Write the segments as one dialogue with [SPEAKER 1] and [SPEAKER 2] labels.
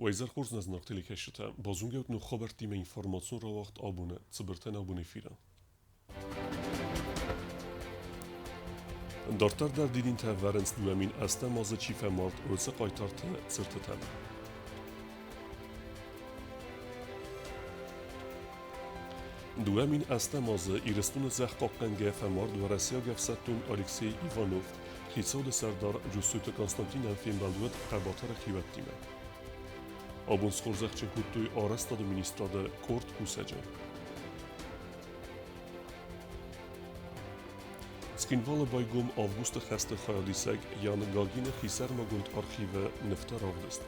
[SPEAKER 1] Уӕ хорз нӕ зынаргъ телекӕсджытӕ, базонгӕ ут ног хабӕрттимӕ информацион рауагъд абоны цыбыртӕн абон эфиры. Дарддӕр дӕр дидинтӕ ӕвӕрынц 2008 азы чи фӕмард, уыцы хъайтарты цыртытӕн. 2008 азы Ирыстоны зӕхх хъахъхъӕнгӕ фӕмард уӕрӕсейаг ӕфсӕддон Алексей Иванов. Хицауады сӕрдар Джусойты Константинӕн фембӕлд уыд хъӕбатыры хиуӕттимӕ. Абон схорзӕхджын кодтой арӕзтады министрады къорд кусӕджы. Цхинвалы байгом августы хӕсты хайадисӕг Ян Гагины хисӕрмагонд архивы нывтӕ равдыст.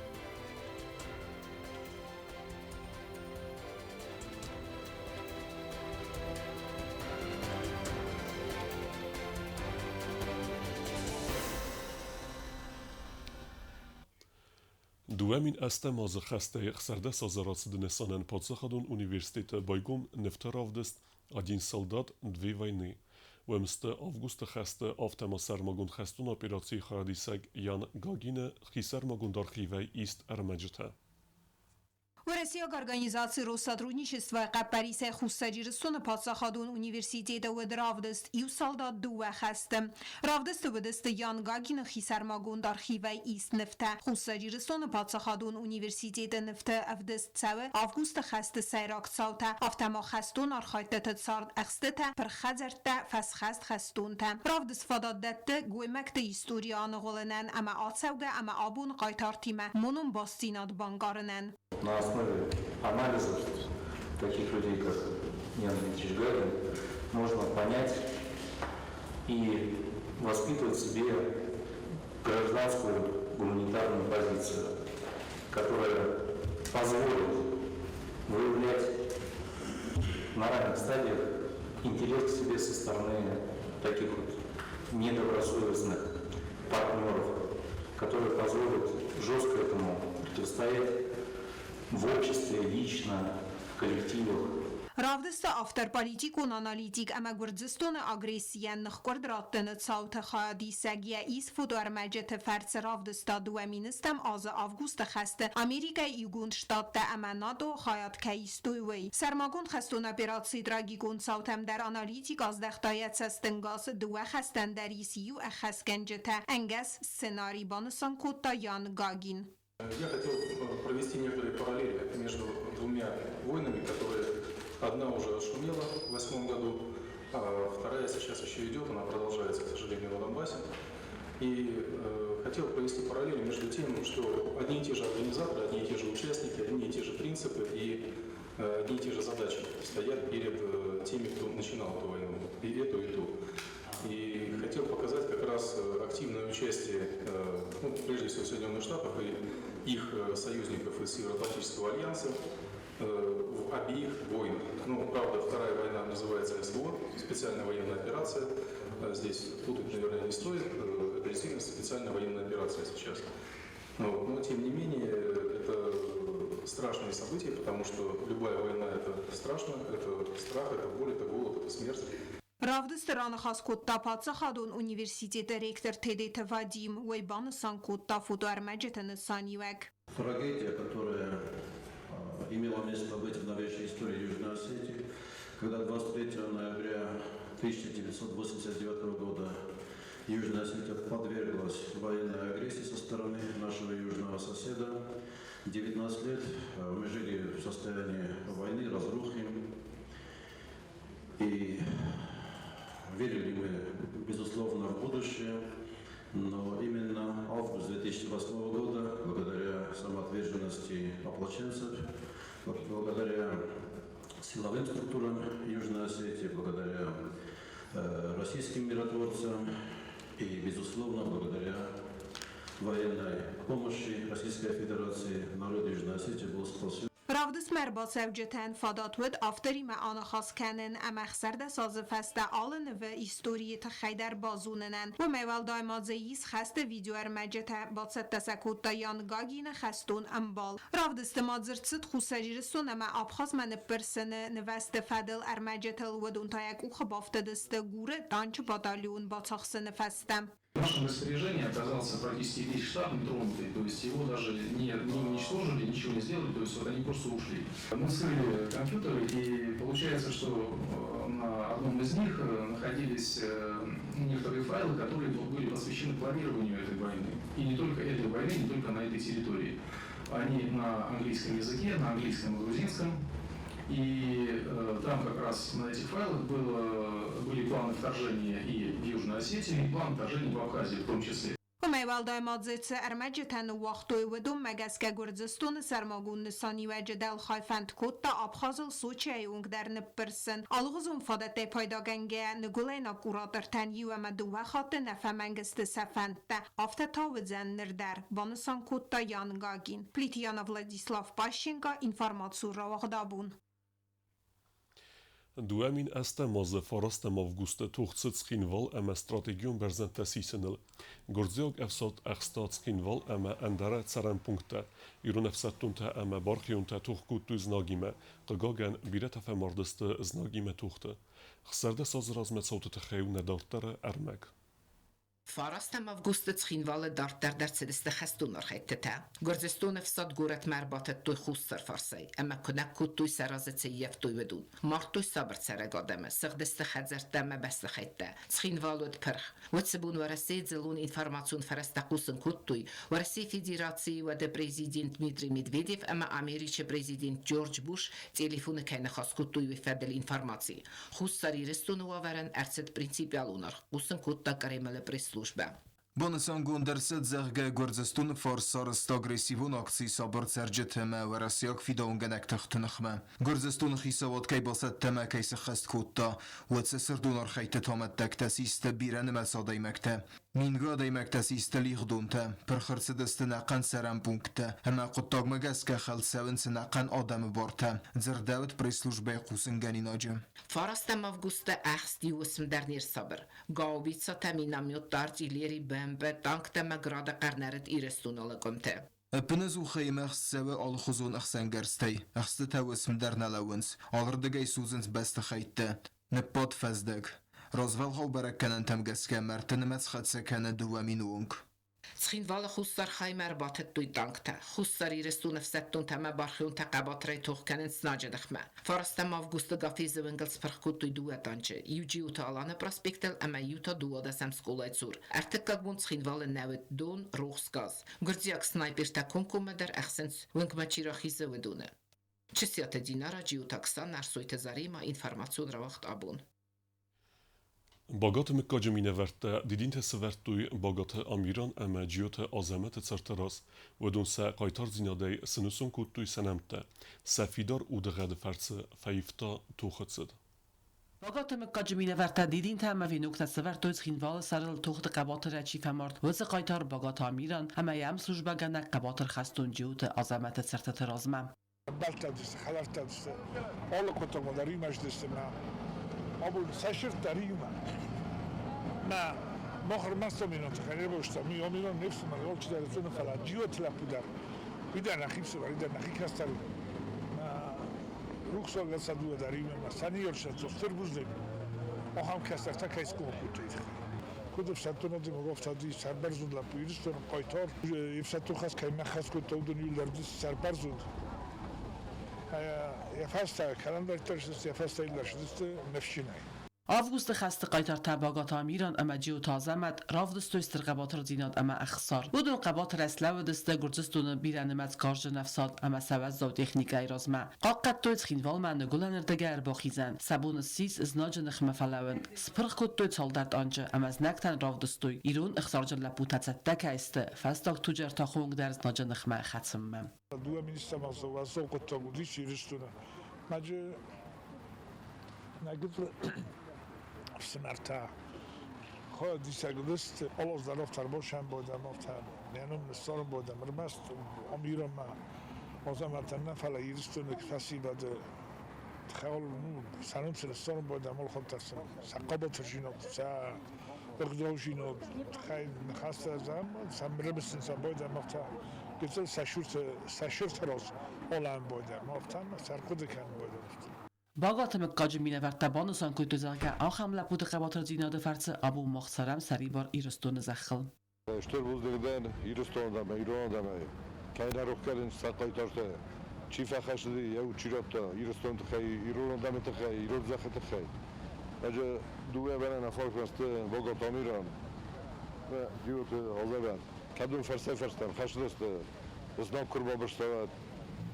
[SPEAKER 1] 2008 азы хӕстӕй 16 азы рацыды нысанӕн паддзахадон университеты байгом нывты равдыст «Один солдат, две войны». Уӕмсты августы хӕсты афтӕ ма сӕрмагонд хӕстон операцийы хайадисӕг Ян Гагины хисӕрмагонд архивӕй ист ӕрмӕджытӕ.
[SPEAKER 2] Уӕрӕсейаг организаци Россотрудничество хъӕппӕрисӕй Хуссар Ирыстоны паддзахадон университеты уыд равдыст «Иу салдат дыууӕ хӕсты». Равдысты уыдысты Ян Гагины хисӕрмагонд архивӕй ист нывтӕ. Хуссар Ирыстоны паддзахадон университеты нывты ӕвдыст цӕуы августы хӕсты сӕйраг цаутӕ, афтӕ ма хӕстон архайдтыты цард ӕхстытӕ, пырх хӕдзӕрттӕ, фӕсхӕст хӕстонтӕ. Равдыст фадат дӕтты гоймӕгты истори аныгъуылынӕн ӕмӕ ацӕугӕ ӕмӕ абоны хъайтартимӕ монон бастдзинад банкъарынӕн.
[SPEAKER 3] На основе анализов таких людей, как Ян Дмитриевич Гагин, можно понять и воспитывать в себе гражданскую гуманитарную позицию, которая позволит выявлять на ранних стадиях интерес к себе со стороны таких вот недобросовестных партнеров, которые позволят жестко этому противостоять в обществе, лично, в коллективах.
[SPEAKER 2] Равдысты автор политикон аналитик ӕмӕ Гуырдзыстоны агрессийӕн ныхкъуырд раттыны цауты хайадисӕг йӕ ис фотоӕрмӕджыты фӕрцы равдыста 2000 азы августы хӕсты Америкӕйы Иугонд Штаттӕ ӕмӕ НАТО хайад кӕй истой, уый. Сӕрмагонд хӕстон операцийы трагикон цаутӕм дӕр аналитик аздӕхта йӕ цӕстӕнгас, дыууӕ хӕстӕн дӕр ис иу ӕххӕстгӕнджытӕ, ӕнгӕс сценарий, банысан кодта Ян Гагин.
[SPEAKER 4] Я хотел провести некоторые параллели между двумя войнами, которые одна уже отшумела в восьмом году, а вторая сейчас еще идет, она продолжается, к сожалению, на Донбассе. И хотел провести параллели между тем, что одни и те же организаторы, одни и те же участники, одни и те же принципы и одни и те же задачи стоят перед теми, кто начинал эту войну, и эту, и ту. И хотел показать как раз активное участие, ну, прежде всего, Соединенных Штатов и их союзников из Североатлантического альянса в обеих войнах. Ну, правда, вторая война называется СВО, специальная военная операция. Здесь путать, наверное, не стоит. Это действительно специальная военная операция сейчас. Вот. Но, тем не менее, это страшные события, потому что любая война – это страшно, это страх, это боль, это голод, это смерть.
[SPEAKER 2] Равдысты раныхас кодта паддзахадон университеты ректор Тедеты Вадим. Уый банысан кодта фотоӕрмӕджыты нысаниуӕг.
[SPEAKER 5] Трагедия, которая имела место быть в новейшей истории Южной Осетии, когда 23 ноября 1989 года Южная Осетия подверглась военной агрессии со стороны нашего южного соседа. 19 лет мы жили в состоянии войны, разрухи. И верили мы, безусловно, в будущее. Но именно август 2008 года, благодаря самоотверженности ополченцев, благодаря силовым структурам Южной Осетии, благодаря российским миротворцам и, безусловно, благодаря военной помощи Российской Федерации народ Южной Осетии был спасен.
[SPEAKER 2] Равдыстмӕ ӕрбацӕуджытӕн фадат уыд авторимӕ аныхас кӕнын ӕмӕ 16 азы фӕстӕ алы нывы историйы тыххӕй дӕр базонынӕн. Уымӕй уӕлдай ма дзы ис хӕсты видеоӕрмӕджытӕ, бацӕттӕ сӕ кодта Ян Гагины хӕстон ӕмбал. Равдысты ма дзырд цыд Хуссар Ирыстон ӕмӕ Абхазмӕ ныппырсыны нывӕзты фӕдыл ӕрмӕджытыл, уыдон та йӕ къухы бафтыдысты Гуры танчы батальон бацахсыны фӕстӕ.
[SPEAKER 4] В нашем распоряжении оказался практически весь штаб нетронутый, то есть его даже не уничтожили, ничего не сделали, то есть вот они просто ушли. Мы вскрыли компьютеры, и получается, что на одном из них находились некоторые файлы, которые были посвящены планированию этой войны. И не только этой войны, не только на этой территории. Они на английском языке, на английском и грузинском. И там как раз на этих файлах были планы вторжения и в Южную Осетию, и план вторжения в Абхазию в том числе.
[SPEAKER 2] Уымӕй уӕлдай ма дзы цы ӕрмӕджытӕ ныууагътой, уыдонмӕ гӕсгӕ Гуырдзыстоны сӕрмагонд нысаниуӕджы дӕлхай фӕнд кодта Абхазыл Сочӕйы онг дӕр ныббырсын. Алыгъуызон фадӕттӕй пайдагӕнгӕйӕ ныгуылӕйнаг куратортӕн иу ӕмӕ дыууӕ хатты нӕ фӕмӕнг сты сӕ фӕндтӕ. Афтӕ та уыдзӕн ныр дӕр, банысан кодта Ян Гагин. Плитьяна Владислав Пащенко, информацион рауагъд абон.
[SPEAKER 1] 2008 азы 9 августы тох цыд Цхинвал ӕмӕ стратегион бӕрзӕндтӕ сисыныл. Гуырдзиаг ӕфсад ӕхста Цхинвал ӕмӕ ӕндӕр цӕрӕн пункттӕ. Ирон ӕфсӕддонтӕ ӕмӕ бархионтӕ тох кодтой знагимӕ. Хъыгагӕн, бирӕтӕ фӕмардысты знагимӕ тохты. 16 азы размӕ цауты тыххӕй у нӕ дарддӕры ӕрмӕг.
[SPEAKER 6] 9 августы Цхинвалы дарддӕр дӕр цыдысты хӕстон архӕйдтытӕ. Гуырдзыстоны ӕфсад горӕтмӕ ӕрбатыдтой хуссар фарсӕй ӕмӕ куынӕг кодтой сӕ разы цы ййӕфтой, уыдон. Мардтой сабыр цӕрӕг адӕмы, сыгъдысты хӕдзӕрттӕ ӕмӕ бӕстыхӕйттӕ. Цхинвал уыд пырх. Уыцы бон Уӕрӕсейы дзыллон информацион фӕрӕзтӕ хъусын кодтой, Уӕрӕсейы Федерацийы уӕды президент Дмитрий Медведев ӕмӕ Америчы президент Джордж Буш телефоны кӕй ныхас кодтой, уый фӕдыл информаци. Хуссар Ирыстоны уавӕрӕн ӕрцыд принципиалон аргъ, хъусын кодта Кремлы пресс-службӕ.
[SPEAKER 7] Банысангонд ӕрцыд, зӕгъгӕ, Гуырдзыстоны фарс сарӕзта агрессивон акци сабыр цӕрджыты ӕмӕ уӕрӕсейаг фидауынгӕнӕг тыхты ныхмӕ. Гуырдзыстоны хицауад кӕй бацӕттӕ ӕмӕ кӕй сыххӕст кодта, уӕд сӕ сырдон архӕйдтыты амӕттӕгтӕ систы бирӕнымӕц адӕймӕгтӕ. Мингай адӕймӕгтӕ систы лигъдонтӕ, пырх ӕрцыдысты ӕнӕхъӕн цӕрӕн пункттӕ ӕмӕ хъуыддагмӕ гӕсгӕ хӕлд цӕуынц ӕнӕхъӕн адӕмы бартӕ, дзырдӕуыд пресс-службӕйы хъусынгӕнинаджы.
[SPEAKER 6] 9 августы ӕхст иу уысм дӕр не рсабыр. Гаубицатӕ, минометтӕ, артиллери, БМП, танктӕ ӕмӕ грады хъӕрнӕрыд Ирыстоны лакъуымты.
[SPEAKER 7] Ӕппынӕдзухӕй ӕм цӕуы алыхуызон ӕхсӕнгӕрзтӕй, ӕхстытӕ уысм дӕр нӕ лӕууынц, алырдыгӕй судзынц бӕстыхӕйттӕ. Ныббадт фӕздӕг. Развӕлгъау бӕрӕггӕнӕнтӕм гӕсгӕ мӕрдты нымӕц хӕццӕ кӕны 2000 онг.
[SPEAKER 6] Цхинвалы хуссар хаймӕ ӕрбатыдтой танктӕ. Хуссар Ирыстоны ӕфсӕддонтӕ ӕмӕ бархионтӕ хъӕбатырӕй тох кӕнынц знаджы ныхмӕ. 9 августы Гафезы уынгыл спырх кодтой дыууӕ танчы, иу Джиоты Аланы проспектыл ӕмӕ иу та 12-ӕм скъолайы цур. Ӕртыккаг бон Цхинвалы нӕ уыд дон, рухс, газ. Гуырдзиаг снайпертӕ комкоммӕ дӕр ӕхсынц, уынгмӕ чи рахизы, уыдоны. Чысиаты Динара, Джиоты Оксана, Ӕрсойты Заремӕ, информацион рауагъд абон.
[SPEAKER 1] Багаты мыггаджы минӕвӕрттӕ дидинтӕ сӕвӕрдтой Багаты Амиран ӕмӕ Джиоты Азӕмӕты цырты раз. Уыдон сӕ хъайтардзинадӕй сынусон кодтой сӕ нӕмттӕ. Сӕ фидар удыгъӕды фӕрцы фӕивта тохы цыд.
[SPEAKER 8] Багаты мыггаджы минӕвӕрттӕ дидинтӕ ӕмӕ веноктӕ сӕвӕрдтой Цхинвалы сӕрыл тохты хъӕбатырӕй чи фӕмард, уыцы хъайтар Багаты Амиран ӕмӕ йӕм службӕгӕнӕг хъӕбатыр хӕстон Джиоты Азӕмӕты цыртыты размӕ.
[SPEAKER 9] Ӕмбӕлттӕ уыдысты, хӕлӕрттӕ уыдысты, алы хъуыддагмӕ дӕр иумӕ зыдысты мӕ абон сӕ сырд дӕр иумӕ. Мӕ мах ӕрмӕст Аминон тыххӕй не бостам, уый Аминон не фсымӕр, алчидӕр зоны, фӕлӕ Джиоты лӕппу дӕр, уый дӕр нӕхи фсымӕр, уый дӕр нӕхи кӕстӕр у. Мӕ рухсаг сӕ дыууӕ дӕр иумӕ, мӕ сӕ ныййарджытӕ стыр бузныг, ахӕм кӕстӕртӕ кӕй схъомыл кодтой, тыххӕй. Куыд ӕфсӕддон адӕймаг, афтӕ сӕрбӕрзонд лӕппу Ирыстоны хъайтар, ӕфсӕддон хӕс кӕй нӕ хӕс кодта, уыдон иууылдӕр сӕрбӕрзонд. Йӕ фӕстӕ кӕлӕндӕрттӕ сты, йӕ фӕстӕ лӕсыдысты ныфсджынӕй.
[SPEAKER 8] Августы хӕсты хъайтартӕ Багаты Амиран ӕмӕ Джиоты Азӕмӕт равдыстой стыр хъӕбатырдзинад ӕмӕ ӕхсар. Уыдон хъӕбатырӕй слӕууыдысты Гуырдзыстоны бирӕнымӕц гарзджын ӕфсад ӕмӕ сӕ уӕззау техникӕйы размӕ. Хъахъхъӕдтой Цхинвалмӕ ныгуылӕнырдыгӕй ӕрбахизӕн, сӕ бон ссис знаджы ныхмӕ фӕлӕууын. Спырх кодтой цалдӕр танчы ӕмӕ знӕгтӕн равдыстой, ирон ӕхсарджын лӕппутӕ цӕттӕ кӕй сты фӕстаг туджы ӕртахы онг дӕр знаджы ныхмӕ хӕцынмӕ.
[SPEAKER 9] Дыууӕ министрмӕ уӕззау хъуыддаг уыдис Ирыстоны. Маджы нӕ гыццыл ӕфсымӕртӕ диссаг уыдысты. Алаздӕр ӕрбосӕн бодӕм, афтӕ йӕ ном ныссарын бодӕм. Ӕрмӕст ам Иронмӕ Азӕмӕтӕн нӕ, фӕлӕ Ирыстоны фӕсивӕды тыххӕй сӕ ном сын ныссарын бодӕм, алхӕдта сын сӕ хъӕбатырдзинад, сӕ ӕгъдаудзинад тыххӕй ныхӕстӕ сӕ рымысын сӕ бодӕм, афтӕ гыццыл сӕ сырты раз алӕн бодӕм, афтӕ сӕ ӕрхъуыды кӕнын бодӕм.
[SPEAKER 8] Багаты мыггаджы минӕвӕрттӕ банысан кодтой, зӕгъгӕ, ахӕм лӕппуты хъӕбатырдзинады фӕрцы абон мах цӕрӕм сӕрибар Ирыстоны зӕххыл.
[SPEAKER 10] Стыр бузныг дӕн Ирыстоны адӕмӕй, ирон адӕмӕй, кӕй нӕ рох кӕнынц сӕ хъайтартӕ, чи фӕхӕсыди, йӕ уд чи радта Ирыстоны тыххӕй, ирон адӕмы тыххӕй, ирон зӕххы тыххӕй. Ӕз дыууӕ бӕрӕн афарстмӕ Богаты Амиран ӕмӕ Джиоты Азӕмӕт. Кӕд уын фӕрсӕй-фӕрстӕм хӕсдзысты, знаг куы ӕрбабырста,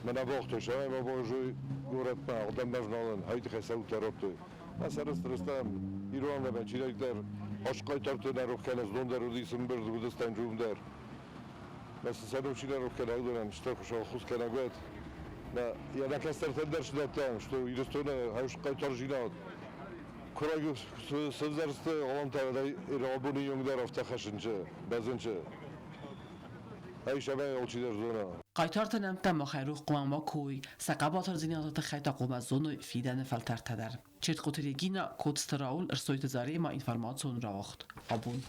[SPEAKER 10] мӕнӕ багътой, сӕ ӕмӕ базой горӕтмӕ, адӕммӕ ӕвналын, ай тыххӕй сӕ удтӕ радтой. Мӕ сӕрыстыр стӕм, ирон адӕмӕй чидӕриддӕр хъайтарты нӕ рох кӕны, знон дӕр уыди цы мбырд уыдыстӕм уым дӕр. Мӕ цы сӕ ном чи нӕ рох кӕны, уыдонӕн стыр Хуыцау ӕххуыс кӕнӕг уӕд. Йӕ нӕ кӕстӕртӕн дӕр сдӕттӕм, что Ирыстоны хъайтарзинад курӕг сӕвзӕрсты алантӕ абоны онг дӕр афтӕ хӕссынчы, бӕзынчы. Ай сӕмӕй алчидӕр зона.
[SPEAKER 8] Хъайтарты нӕмттӕ махӕй рох хъуамӕ ма кой, сӕ хъӕбатырдзинады тыххӕй та хъуамӕ зоной фидӕны фӕлтӕртӕ дӕр. Четкъуты Регина, Коцты Рауль, Ӕрсойты Заремӕ информацион рауагъд. Абон.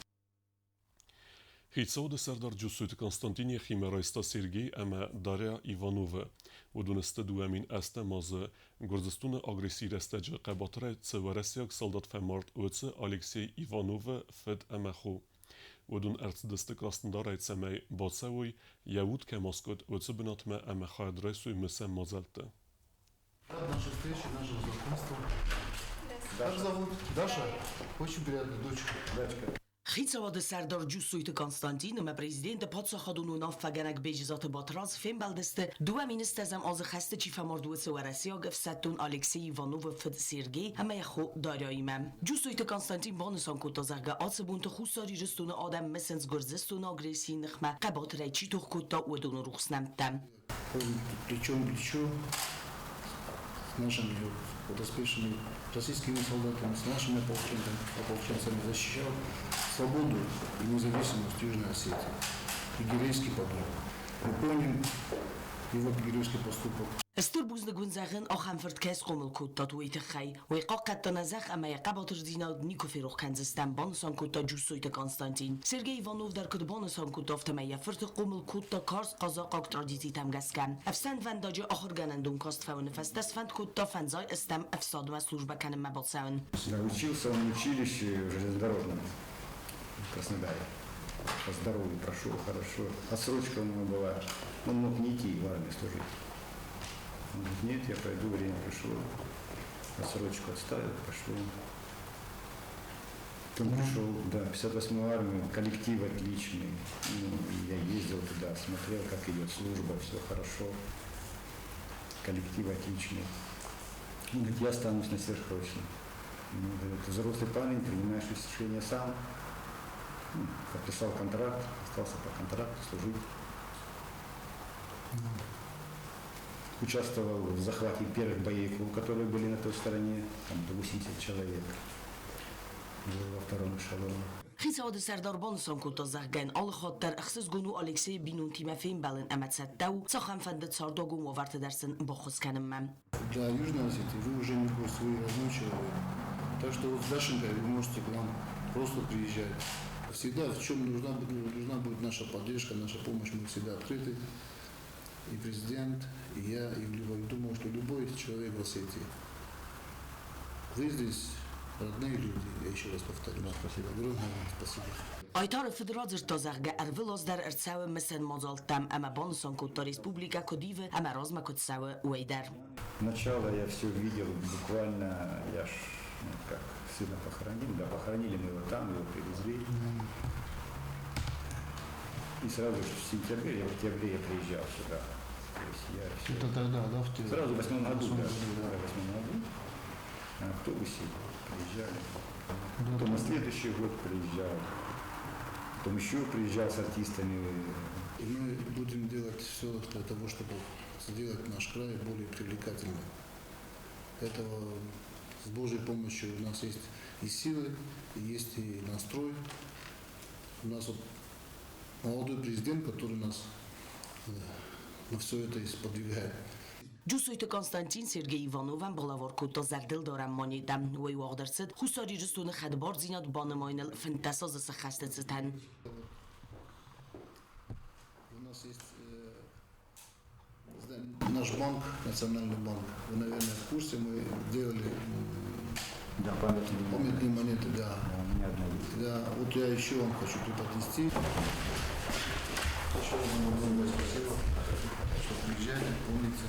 [SPEAKER 1] Хицауады сӕрдар Джусойты Константин йӕхимӕ райста Сергей ӕмӕ Дарья Ивановы. Уыдон сты 2008 азы Гуырдзыстоны агрессийы рӕстӕджы хъӕбатырӕй цы уӕрӕсейаг салдат фӕмард, уыцы Алексей Ивановы фыд ӕмӕ хо. Уыдон ӕрцыдысты Краснодарӕй, цӕмӕй бацӕуой, йӕ уд кӕм аскъуыд, уыцы бынатмӕ ӕмӕ хайад райсой мысӕн мадзӕлтты.
[SPEAKER 11] Рад нашей встрече, нашего знакомства. Как зовут? Даша? Очень приятно, дочка.
[SPEAKER 3] Дочка.
[SPEAKER 12] Хицауады сӕрдар Джуссойты Константин ӕмӕ президенты паддзахадон уынаффӕгӕнӕг Беджызаты Батрадз фембӕлдысты, 20-ӕм азы хӕсты чи фӕмард, уыцы уӕрӕсейаг ӕфсӕддон Алексей Ивановы фыд Сергей ӕмӕ йӕ хо Дарьяимӕ. Джуссойты Константин банысан кодта, зӕгъгӕ, ацы бонты Хуссар Ирыстоны адӕм мысынц Гуырдзыстоны агрессийы ныхмӕ хъӕбатырӕй чи тох кодта, уыдоны рухс нӕмттӕ.
[SPEAKER 11] Плечом к плечу с нашими подоспевшими российскими солдатами, с нашими ополченцами защищал свободу и независимость Южной Осетии и геройский подвиг. Мы помним его геройский поступок.
[SPEAKER 12] Стыр бузныг уын зӕгъын, ахӕм фырт кӕй схъомыл кодтат, уый тыххӕй. Уый хъахъхъӕдта нӕ зӕхх ӕмӕ йӕ хъӕбатырдзинад никуы ферох кӕндзыстӕм, банысан кодта Джусойты Константин. Сергей Иванов дӕр куыд банысан кодта, афтӕмӕй йӕ фырты хъомыл кодта карз хъазахъаг традицитӕм гӕсгӕ. Ӕфсӕнвӕндаджы ахуыргӕнӕндон каст фӕуыны фӕстӕ сфӕнд кодта фӕндзай ӕстӕм ӕфсадмӕ службӕ кӕнынмӕ бацӕуын.
[SPEAKER 13] Учился он в училище в железнодорожном в Краснодаре. По здоровью прошел хорошо. Отсрочка у него была. Он мог не идти в армию служить. Он говорит, нет, я пойду, время пришло. Отсрочку отставил, пошел. Потом пришел, да, 58-ю армию, коллектив отличный. Ну, я ездил туда, смотрел, как идет служба, все хорошо. Коллектив отличный. Он говорит, я останусь на сверхсрочном. Ну, говорит, взрослый парень, принимаешь решение сам. Ну, подписал контракт, остался по контракту служить. Участвовал в захвате первых боевиков, которые были на той стороне, там 80 человек было во втором эшелоне.
[SPEAKER 12] Хицауады сӕрдар банысан кодта, зӕгъгӕ, алы хатт дӕр ӕхсызгон у Алексейы бинонтимӕ фембӕлын ӕмӕ цӕттӕ у цахӕмфӕнды цардуагон уавӕрты дӕр сын баххуыс кӕнынмӕ.
[SPEAKER 11] Для Южной Осетии вы уже не гость, вы родной человек. Так что вот с Дашенькой вы можете к нам просто приезжать. Всегда в чем нужна будет наша поддержка, наша помощь, мы всегда открыты. И президент, и я, и любой, думаю, что любой человек в Осетии. Вы здесь родные люди, я еще раз повторю. Да,
[SPEAKER 13] спасибо.
[SPEAKER 11] Огромное вам спасибо.
[SPEAKER 12] Айтары фыд радзырдта, зӕгъгӕ, ӕрвылаз дӕр ӕрцӕуы мысӕн мадзӕлттӕм ӕмӕ банысан кодта республикӕ куыд ивы ӕмӕ размӕ куыд цӕуы, уый дӕр.
[SPEAKER 13] Начало я все видел буквально, я ж, ну, как сына похоронили, да, похоронили мы его там, его привезли. И сразу же в сентябре, я в октябре я приезжал сюда. То есть я все...
[SPEAKER 11] Это тогда, да, в те...
[SPEAKER 13] Сразу в 8-м году, да, в 8-м году на автобусе приезжали. Потом на следующий год приезжал. Потом еще приезжал с артистами.
[SPEAKER 11] И мы будем делать все для того, чтобы сделать наш край более привлекательным. Этого с Божьей помощью у нас есть и силы, и есть и настрой. У нас вот молодой президент, который нас на все это и сподвигает.
[SPEAKER 12] Джусойты Константин Сергей Ивановӕн балӕвар кодта зӕрдылдарӕн монетӕ. Уый уагъд ӕрцыд Хуссар Ирыстоны хӕдбардзинад банымайыныл 15 азы сӕххӕсты цытӕн.
[SPEAKER 11] У нас есть Наш банк, Национальный банк, вы, наверное, в курсе, мы делали
[SPEAKER 13] Да, памятные,
[SPEAKER 11] памятные монеты, да.
[SPEAKER 13] Да, у меня одна есть.
[SPEAKER 11] Да, вот я еще вам хочу преподнести. Еще вам огромное спасибо, что приезжали, помните.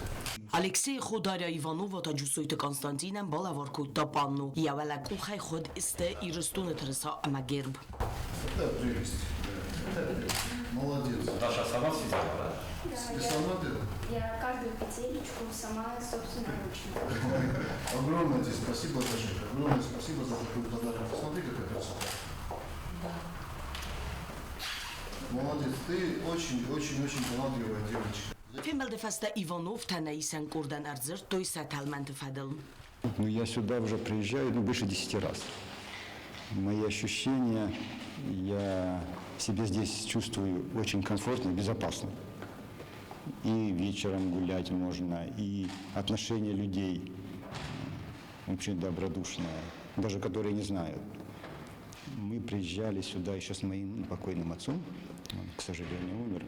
[SPEAKER 12] Алексейы хо Дарья Иванова та Джусойты Константинӕн балӕвар кодта панно. Йӕ уӕлӕ къухӕй хуыд сты Ирыстоны тырыса ӕмӕ герб.
[SPEAKER 11] Это прелесть. Это прелесть. Молодец.
[SPEAKER 14] Даша сама связала, да?
[SPEAKER 15] Да,
[SPEAKER 11] Ты сама делала?
[SPEAKER 15] Я каждую петелечку сама собственноручно.
[SPEAKER 11] Огромное тебе спасибо, Дашенька. Огромное спасибо за такой подарок. Посмотри, какая красота.
[SPEAKER 15] Да.
[SPEAKER 11] Молодец. Ты очень-очень-очень талантливая девочка.
[SPEAKER 12] Фембӕлды фӕстӕ Ивановтӕ нӕ исӕн къордӕн ӕрдзырдтой сӕ тӕлмӕнты фӕдыл.
[SPEAKER 13] Ну, я сюда уже приезжаю, ну, больше 10 раз. Мои ощущения, я себя здесь чувствую очень комфортно и безопасно. И вечером гулять можно, и отношение людей очень добродушное, даже которые не знают. Мы приезжали сюда еще с моим покойным отцом, он, к сожалению, умер,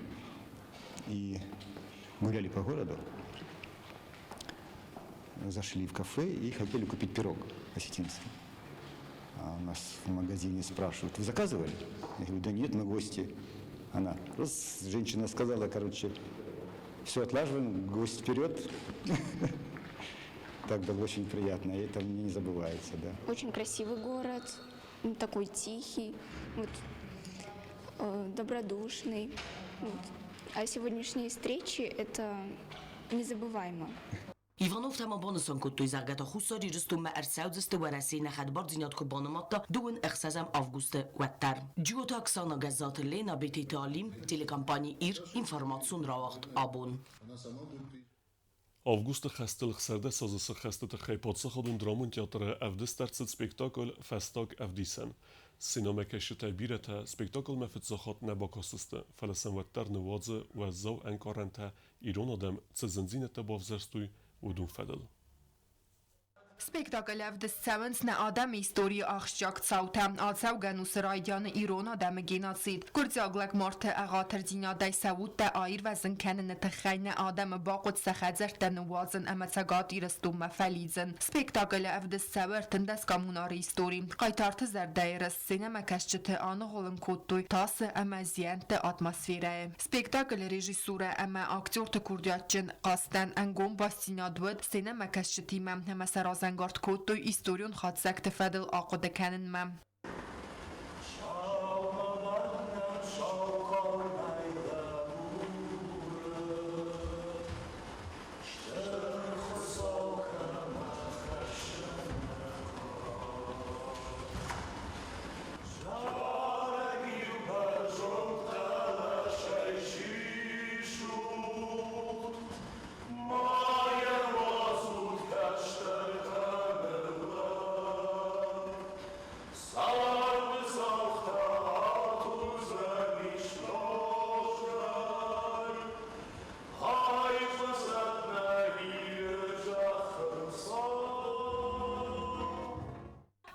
[SPEAKER 13] и гуляли по городу, зашли в кафе и хотели купить пирог осетинский. А у нас в магазине спрашивают: вы заказывали? Я говорю: да нет, мы гости. Она, раз, женщина сказала, короче, все отлаживаем, гость вперед. Так было очень приятно, и это мне не забывается, да.
[SPEAKER 15] Очень красивый город, такой тихий, вот, добродушный. Вот. А сегодняшние встречи – это незабываемо.
[SPEAKER 12] Ивановтӕ ма банысан кодтой, зӕгъгӕ та Хуссар Ирыстонмӕ ӕрцӕудзысты Уӕрӕсейы нӕ хӕдбардзинад куы банымадта, дыууын ӕхсӕзӕм августы, уӕддӕр. Джиоты Оксана, Гӕззаты Лена, Бететы Алим, телекомпани Ир, информацион рауагъд Абон.
[SPEAKER 1] Августы хӕстыл 16 азы сыххӕсты тыххӕй Паддзахадон драмон театры ӕвдыст ӕрцыд спектакль Фӕстаг ӕвдисӕн. Сценӕмӕкӕсджытӕй бирӕтӕ спектаклмӕ фыццаг хатт нӕ бакастысты, фӕлӕ сӕм уӕддӕр ныууадзы уӕззау ӕнкъарӕнтӕ, ирон адӕм цы зындзинӕдтӕ бавзӕрстой, уыдон фӕдыл.
[SPEAKER 2] Спектаклы ӕвдыст цӕуынц нӕ адӕмы историйы ахсджиаг цаутӕ. Ацӕугӕ ӕнусы райдианы ирон адӕмы геноцид. Гуырдзиаг лӕгмарты ӕгъатырдзинадӕй сӕ удтӕ аирвӕзын кӕныны тыххӕй нӕ адӕмы бахъуыд сӕ хӕдзӕрттӕ ныууадзын ӕмӕ Цӕгат Ирыстонмӕ фӕлидзын. Спектаклы ӕвдыст цӕуы 13 коммунары истори. Хъайтарты зӕрдӕйы рыст сценӕмӕкӕсджыты аныгъуылын кодтой тасы ӕмӕ зиӕнтты атмосферӕйы. Спектаклы режиссурӕ ӕмӕ актерты курдиатджын хъазтӕн ӕнгом бастдзинад уыд сценӕмӕкӕсджытимӕ ӕмӕ сӕ разӕнгард кодтой историон хатдзӕгты фӕдыл ахъуыды кӕнынмӕ.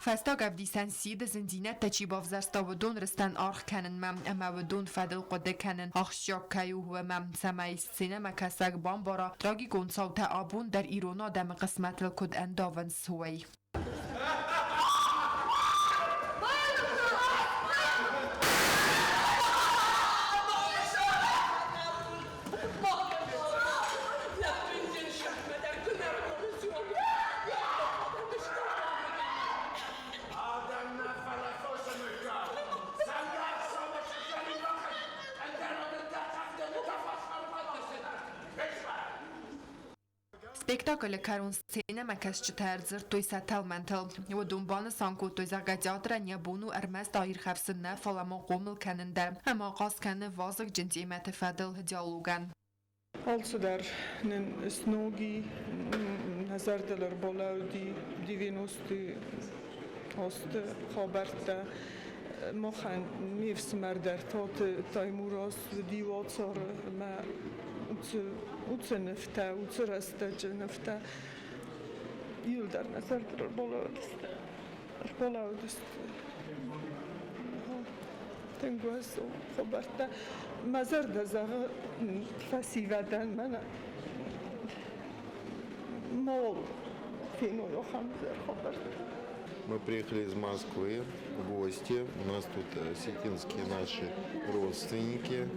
[SPEAKER 2] Фӕстаг ӕвдисӕн сиды, зындзинӕдтӕ чи бавзӕрста, уыдон рыстӕн аргъ кӕнынмӕ ӕмӕ уыдон фӕдыл хъуыды кӕнын ахсджиаг кӕй у, уымӕ, цӕмӕй сценӕмӕкӕсӕг бамбара, трагикон цаутӕ абон дӕр ирон адӕмы хъысмӕтыл куыд ӕндавынц, уый. Спектаклы кӕрон сценӕмӕкӕсджытӕ ӕрдзырдтой сӕ тӕлмӕнтыл. Уыдон банысан кодтой, зӕгъгӕ, театрӕн йӕ бон у ӕрмӕст аирхӕфсын нӕ, фӕлӕ ма хъомыл кӕнын дӕр ӕмӕ ахъаз кӕны вазыгджын темӕты фӕдыл диалогӕн.
[SPEAKER 16] Алцыдӕр нын сноги, нӕ зӕрдыл ӕрбалӕууыди 90-ты азты хабӕрттӕ. Махӕн ме фсымӕр дӕр Таты Таймураз уыди уацары ӕмӕ уыцы нывтӕ, уыцы рӕстӕджы нывтӕ иуылдӕр нӕ зӕрдыл ӕрбалӕууыдысты. Ӕрбалӕууыдысты. Тынг уӕззау хабӕрттӕ. Мӕ зӕрдӕ зӕгъы фӕсивӕдӕн, мӕнӕ Мауал феной ахӕм ӕвзӕр хабӕрттӕ.
[SPEAKER 14] Мы приехали из Москвы в гости. У нас тут осетинские наши родственники.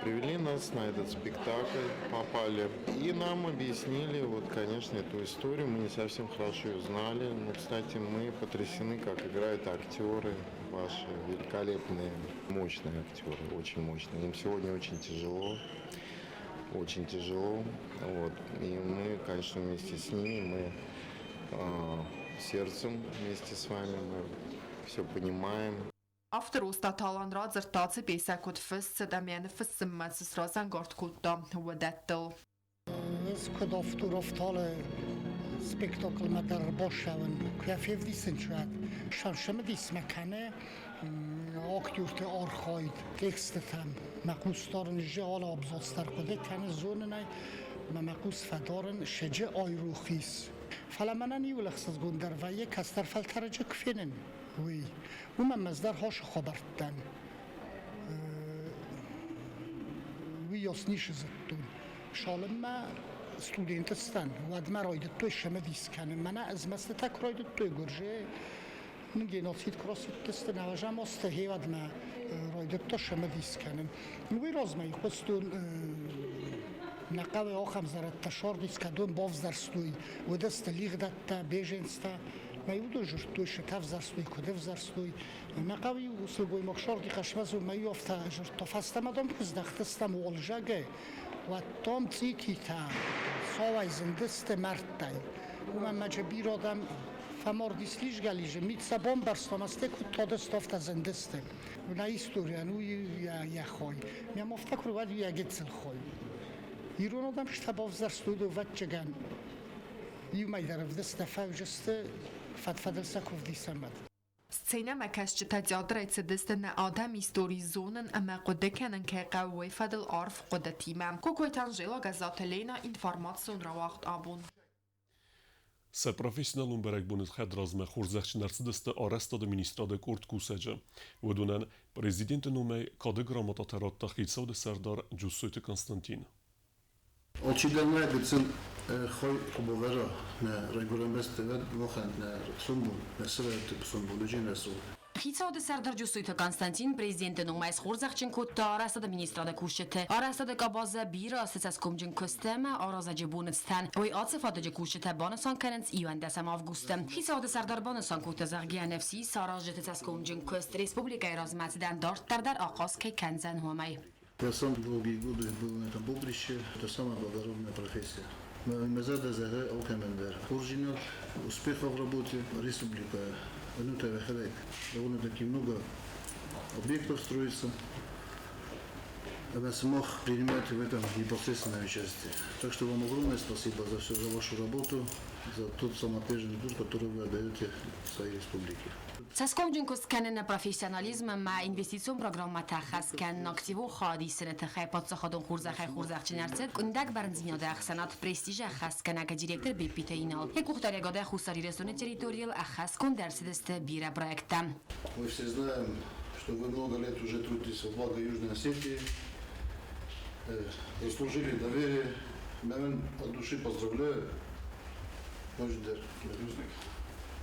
[SPEAKER 14] Привели нас на этот спектакль, попали. И нам объяснили, вот, конечно, эту историю. Мы не совсем хорошо ее знали. Но, кстати, мы потрясены, как играют актеры ваши великолепные, мощные актеры, очень мощные. Им сегодня очень тяжело, очень тяжело. Вот. И мы, конечно, вместе с ними, мы сердцем вместе с вами, мы все понимаем.
[SPEAKER 17] Автор Остаты Алан радзырдта, ацы пьесӕ куыд фыст цыд ӕмӕ йӕ ныффыссынмӕ цы сразӕнгард кодта, уыдӕттыл.
[SPEAKER 18] Ӕз куыд автор афтӕ спектаклмӕ дӕр бацӕуын, куы йӕ февдисын уӕд цымыдис мӕ кӕны актерты архайд, текстытӕм мӕ хъус дарын, алы абзац дӕр хъуыды кӕны, зонын ӕй, мӕ мӕ хъус фӕдарын, сӕджы айрох ис. Фӕлӕ мӕнӕн иуыл ӕхсызгондӕр вӕййы, кӕстӕр фӕлтӕрӕджы куы фенын, уый. Уымӕн ӕз дӕр хосы хабӕрттӕн уыйас ницы зыдтон. Цалынмӕ студент сдӕн, уӕдмӕ райдыдтой цымыдис кӕнын. Мӕнӕ ӕзмӕстытӕ куы райдыдтой гуырдзы, геноцид куы рацыдысты нӕуӕзӕм азты, гъеуӕдмӕ райдыдта цымыдис кӕнын. Уый размӕ хъуыстон нӕ хъӕуы ахӕм зӕрӕдтӕ сардис, кӕдон бавзӕрстой, уыдысты лигъдӕттӕ, беженцтӕ. Мӕ уыдон зыдтой, цы ӕвзӕрстой, куыд ӕвзӕрстой. Нӕ хъӕуы иу сылгоймаг сарди хъӕсмӕ мӕ иу афтӕ зыдта, фӕстӕмӕ дам куы здӕхтыстӕм уалзӕгӕй, уӕд дам цъититӕ сауӕй зындысты мӕрдтӕй. Уымӕн ма бирӕ адӕм фӕмардис лизгӕ-лизын, мит сӕ бамбӕрзта, ӕмӕ куыд тадысты, афтӕ зындысты. Нӕ историйӕн уый йӕ хай. Мӕм афтӕ куы уӕд йӕ гыццыл хай. Ирон адӕм сты бавзӕрстой, ӕвӕццӕгӕн, иумӕ дӕр ӕвдыста фӕвзысты фӕд-фӕдыл сӕ куы вдисӕм.
[SPEAKER 17] Сценӕмӕкӕсджытӕ театрӕй цыдысты нӕ адӕмы истори зонын ӕмӕ хъуыды кӕнын кӕй хъӕуы, уый фӕдыл арф хъуыдытимӕ. Кокойты Анжела, Гӕззаты Лена, информацион рауагъд «Абон».
[SPEAKER 1] Сӕ профессионалон бӕрӕгбоны хӕдразмӕ хорзӕхджын ӕрцыдысты арӕзтады министрады къорд кусӕджы. Уыдонӕн президенты номӕй кады грамотатӕ радта хицауады сӕрдар Джуссойты Константин.
[SPEAKER 11] Алчидӕр нӕ гыццыл хай куы бавӕра нӕ райгуырӕн бӕстӕ, уӕд махӕн нӕ сомбон, нӕ сывӕллӕтты сомбон уыдзӕн рӕсугъд.
[SPEAKER 19] Хицауады сӕрдар Джусойты Константин президенты номӕй схорзӕхджын кодта арӕзтады министрады кусджыты. Арӕзтады къабазы бирӕ азты цӕсгомджын куысты ӕмӕ аразӕджы боны цытӕн. Уый ацы фадыджы кусджытӕ банысан кӕнынц 11 августы. Хицауады сӕрдар банысан кодта, зӕгъгӕ, ныфс ис, аразджыты цӕсгомджын куыст республикӕйы размӕцыдӕн дарддӕр дӕр ахъаз кӕй кӕндзӕн, уымӕй.
[SPEAKER 11] Я сам долгие годы был на этом поприще. Это самая благородная профессия. Мӕ зӕрдӕ зӕгъы алкӕмӕн дӕр хорздзинад, успехов в работе. Республика, ну, довольно-таки много объектов строится. Ӕмӕ сымах принимаете в этом непосредственное участие. Так что вам огромное спасибо за все, за вашу работу, за тот самоотверженный труд, который вы отдаете своей республике.
[SPEAKER 19] Цӕсгомджын куыст кӕныны профессионализм ӕмӕ инвестицион программӕтӕ ӕххӕст кӕнын активон хайад исыны тыххӕй паддзахадон хорзӕхӕй хорзӕхджын ӕрцыд къуындӕг бӕрндзинады ӕхсӕнад «Престиж» ӕххӕстгӕнӕг директор Беппиты Инал. Йӕ къухдариуӕгадӕй Хуссар Ирыстоны территорийыл ӕххӕстгонд ӕрцыдысты бирӕ проекттӕ.
[SPEAKER 11] Мы все знаем, что вы много лет уже трудитесь во благо Южной Осетии, заслужили доверие. Я от души поздравляю.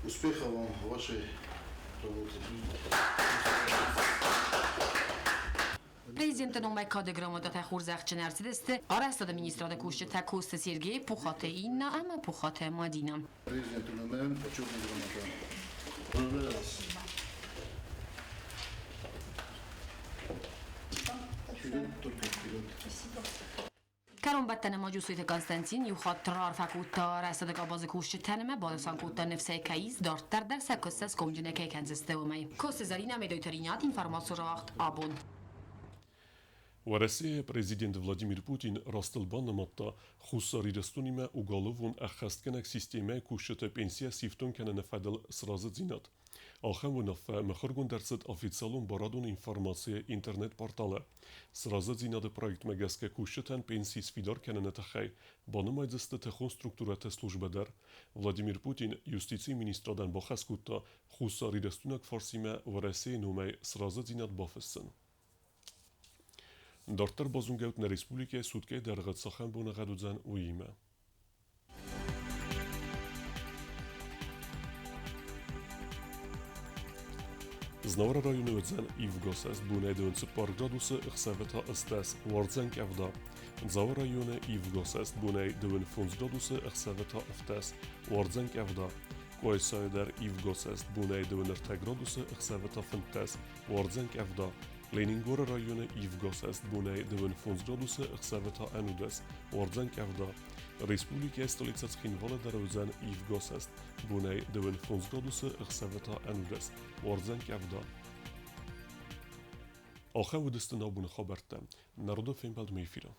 [SPEAKER 11] Успехов вам в вашей работе.
[SPEAKER 19] Президенты номӕй кады грамотатӕ хорзӕхджын ӕрцыдысты арӕзтады министрады кусджытӕ Коцты Сергей, Пухаты Инна ӕмӕ Пухаты Мадина.
[SPEAKER 11] Президенты номӕй почетная грамота. Поздравляю вас. Вперед, только вперед.
[SPEAKER 15] Спасибо.
[SPEAKER 19] Кӕронбӕттӕны ма Джусойты Константин иу хатт раарфӕ кодта арӕзтады къабазы кусджытӕн ӕмӕ банысан кодта ныфсӕй кӕй ис, дарддӕр дӕр сӕ куыст цӕсгомджынӕй кӕй кӕндзысты, уымӕй. Коцты Зӕринӕ, Медойты Ринат, информацион рауагъд «Абон».
[SPEAKER 1] Уӕрӕсейы президент Владимир Путин растыл банымадта Хуссар Ирыстонимӕ уголовон ӕххӕстгӕнӕг системӕйы кусджыты пенсийӕ сифтонг кӕныны фӕдыл сразыдзинад. Ахӕм уынаффӕ мыхуыргонд ӕрцыд официалон барадон информацийы интернет-порталы. Сразыдзинады проектмӕ гӕсгӕ кусджытӕн пенси сфидар кӕныны тыххӕй банымайдзысты тыхон структурӕты службӕ дӕр. Владимир Путин юстицийы министрадӕн бахӕс кодта хуссарирыстойнаг фарсимӕ Уӕрӕсейы номӕй сразыдзинад бафыссын. Дарддӕр базонгӕут нӕ республикӕйы суткӕйы дӕргъы цахӕм боныгъӕд уыдзӕн, уыимӕ. Знауыры районы уыдзӕн ивгӕсӕст, бонӕй 24 градусы, ӕхсӕвы та 18, уардзӕн къӕвда. Дзауы районы ивгӕсӕст, бонӕй 25 градусы, ӕхсӕвы та 17, уардзӕн къӕвда. Къуайсайы дӕр ивгӕсӕст, бонӕй 23 градусы, ӕхсӕвы та 15, уардзӕн къӕвда. Ленингоры районы ивгӕсӕст, бонӕй 25 градусы, ӕхсӕвы та 11, уардзӕн къӕвда. Республикӕйы столицӕ Цхинвалы дӕр уыдзӕн ивгӕсӕст, бонӕй 25 градусы, ӕхсӕвы та 11, уардзӕн къӕвда. Ахӕм уыдысты нӕ абоны хабӕрттӕ. Народон фембӕлдмӕ эфиры.